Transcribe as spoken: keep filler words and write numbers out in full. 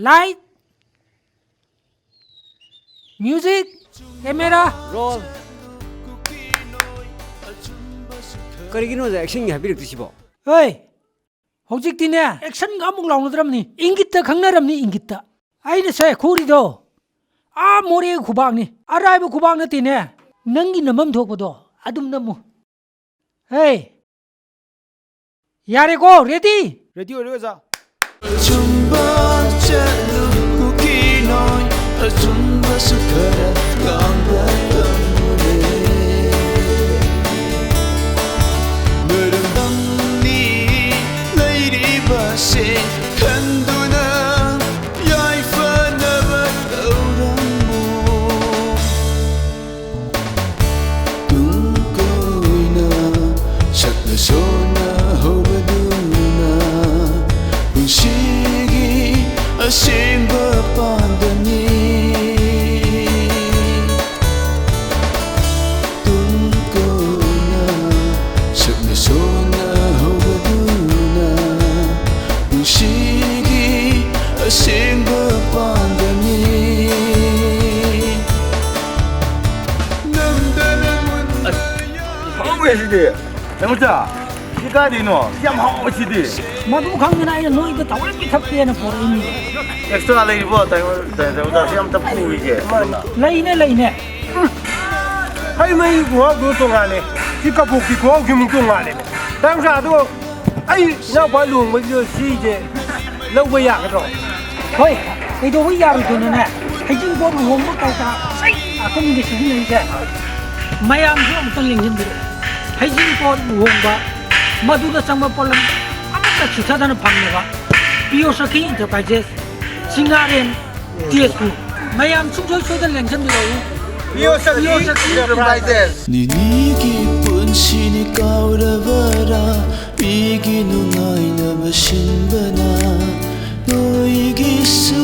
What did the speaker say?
Light, music, camera, roll. ꯀꯔꯤꯒꯤꯅꯣ ꯑꯣꯖꯥ ꯑꯦꯛꯁꯟꯒꯤ ꯍꯥꯏꯕꯤꯔꯛꯇꯣꯏꯁꯤꯕꯣ? ꯍꯣꯏ, ꯍꯧꯖꯤꯛꯇꯤꯅꯦ ꯑꯦꯛꯁꯟꯒ ꯑꯃꯨꯛ ꯂꯥꯎꯅꯗ꯭ꯔꯕꯅꯤ, ꯏꯪꯒꯤꯠꯇ ꯈꯪꯅꯔꯕꯅꯤ, ꯏꯪꯒꯤꯠꯇ꯫ ꯑꯩꯅ ꯁꯦ ꯈꯨꯔꯤꯗꯣ ꯑꯥ ꯃꯣꯔꯦꯒꯤ ꯈꯨꯕꯥꯛꯅꯤ, ꯑꯔꯥꯏꯕ ꯈꯨꯕꯥꯛ ꯅꯠꯇꯦꯅꯦ꯫ ꯅꯪꯒꯤ ꯅꯝꯐꯝ ꯊꯣꯛꯄꯗꯣ ꯑꯗꯨꯝ ꯅꯝꯃꯨ꯫ ꯍꯦ, ꯌꯥꯔꯦꯀꯣ? ꯔꯦꯗꯤ? ꯔꯦꯗꯤ ꯑꯣꯏꯔꯦ ꯑꯣꯖꯥ꯫ ꯑꯆꯨꯝꯕ ꯆꯠꯂꯨ ꯀꯨꯀꯤ ꯅꯣꯏ, ꯑꯆꯨꯝꯕꯁꯨ ꯈꯔ ꯉꯥꯡꯕ ꯇꯝꯃꯨꯅꯦ꯫ ꯃꯔꯝꯗꯝꯅꯤ ꯂꯩꯔꯤꯕꯁꯦ ꯈꯟꯗꯨꯅ ꯌꯥꯏꯐꯅꯕ ꯇꯧꯔꯝꯃꯨ꯫ ꯇꯨꯡ ꯀꯣꯏꯅ ꯁꯛꯅ ꯁꯣꯟꯅ ꯍꯧꯕꯗꯨꯅ ꯄꯨꯟꯁꯤꯒꯤ ꯑꯁꯦꯡꯕ ꯄꯥꯟꯗꯝꯅꯤ꯫ ꯇꯨꯡ ꯀꯣꯏꯅ ꯁꯛꯅ ꯁꯣꯟꯅ ꯍꯧꯕꯗꯨꯅ ꯄꯨꯟꯁꯤꯒꯤ ꯑꯁꯦꯡꯕ ꯄꯥꯟꯗꯝꯅꯤ꯫ ꯅꯝꯗꯅ ꯃꯨꯟꯕ ꯍꯥꯎꯋꯦ ꯁꯤꯗꯤ꯫ ꯅꯪꯃꯆꯥ, ꯁꯤ ꯀꯥꯏꯗꯩꯅꯣ? ꯁꯤ ꯌꯥꯝ ꯍꯥꯎꯋꯦ ꯁꯤꯗꯤ꯫ ꯃꯗꯨ ꯈꯪꯗꯅ ꯑꯩꯅ ꯅꯣꯏꯗ ꯊꯑꯣꯏ ꯄꯤꯊꯛꯀꯦꯅ ꯄꯣꯔꯛꯏꯅꯤ꯫ ꯑꯦꯛꯁꯇ꯭ꯔꯥ ꯂꯩꯔꯤꯕꯣ? ꯇꯥꯏꯃꯆꯥ, ꯁꯤ ꯑꯝꯇ ꯄꯨꯈꯤꯒꯦ꯫ ꯂꯩꯅꯦ, ꯂꯩꯅꯦ꯫ ꯍꯩ ꯃꯍꯤ ꯈꯨꯍꯥꯎꯗꯣ ꯇꯣꯉꯥꯜꯂꯦ꯫ ꯁꯤ ꯀꯕꯣꯛꯀꯤ ꯈꯨꯍꯥꯎꯁꯤꯃꯨꯛ ꯇꯣꯉꯥꯜꯂꯦ꯫ ꯇꯥꯏꯃꯆꯥ, ꯑꯗꯣ ꯑꯩ ꯏꯅꯥꯎꯄꯥ ꯂꯨꯍꯣꯡꯕꯁꯤꯗ ꯁꯤꯁꯦ ꯂꯧꯕ ꯌꯥꯒꯗ꯭ꯔꯣ? ꯍꯣꯏ, ꯀꯩꯗꯧꯕ ꯌꯥꯔꯣꯏꯗꯣꯏꯅꯣꯅꯦ? ꯍꯩꯖꯤꯡꯄꯣꯠ ꯂꯨꯍꯣꯡꯕ ꯀꯩꯀꯥ ꯑꯩ ꯑꯀꯨꯝꯒꯤ ꯁꯤꯖꯤꯟꯅꯔꯤꯁꯦ ꯃꯌꯥꯝꯁꯨ ꯑꯃꯨꯛꯇꯪ ꯌꯦꯡꯁꯤꯟꯕꯤꯔꯛꯑꯣ꯫ ꯍꯩꯖꯤꯡꯄꯣꯠ ꯂꯨꯍꯣꯡꯕ ꯃꯗꯨꯗ ꯆꯪꯕ ꯄꯣꯠꯂꯝ ꯑꯃꯠꯇ ꯆꯤꯊꯗꯅ ꯐꯪꯅꯕ ꯄꯤꯌꯣ ꯁꯈꯤ ꯏꯟꯇꯔꯄ꯭ꯔꯥꯏꯖꯦꯁ ꯁꯤꯡꯒꯥꯔꯦꯟ ꯇꯦꯖꯄꯨꯔ꯫ ꯃꯌꯥꯝ ꯁꯨꯡꯁꯣꯏ ꯁꯣꯏꯗꯅ ꯂꯦꯡꯁꯤꯟꯕꯤꯔꯛꯎ꯫ ꯄꯤꯌꯣ ꯁꯈꯤ ꯄꯤꯌꯣ ꯁꯈꯤ ꯏꯟꯇꯔꯄ꯭ꯔꯥꯏꯖꯦꯁ꯫ ꯅꯤꯅꯤꯒꯤ ꯄꯨꯟꯁꯤꯅꯤ ꯀꯥꯎꯔꯕꯔꯥ? ꯃꯤꯒꯤ ꯅꯨꯡꯉꯥꯏꯅꯕ ꯁꯤꯟꯕꯅ ꯅꯣꯏꯒꯤꯁꯨ